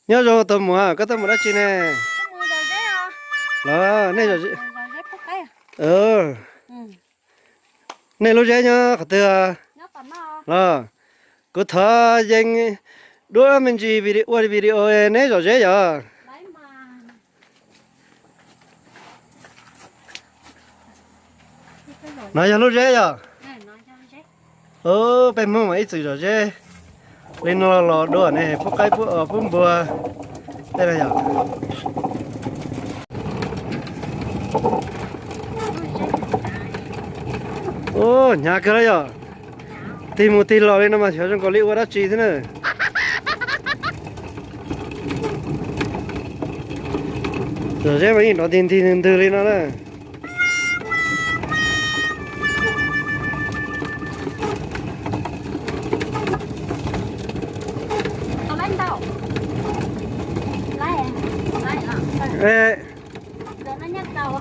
Nyob zoo tau muam, koj tuaj mus dab tsi ne? Los, nej zom zeb. Nej lub zeb nyob qhov twg? Los, kuv thov yees duab me ntsis ua video neb zom zeb yom. No yog lub zeb yom? Peb Hmoob mas ib txwm zom zeb li no los dua ne, pub qaib pub os pub npua tej no yom. Ub, hnyav kawg los yom. Tig mus tig los li no mas xyov zoo nkaus li ua dab tsi thiab na. Zom zeb mas yeej nrov ntig ntig ntwg ntwg li no na.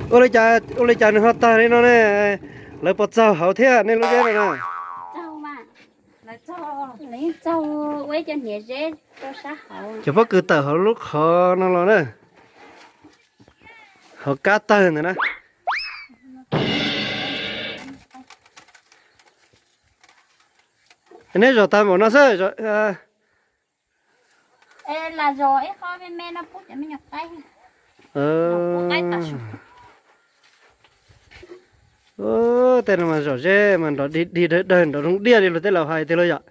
Ua li cas, ua li cas nws ho tawg li no ne? Lawv puas txaug hauv thiab nej lub zeb no na? Cov pob kws tawm hauv lub qhov no los na. Hauv kab tawg ntawd na. Neb zom tag npaum no xwb. Tej no mas zom zeb mas nrov dig dig dawg dawg nrov zoo diaj li luag tej laus hais tiag los yom.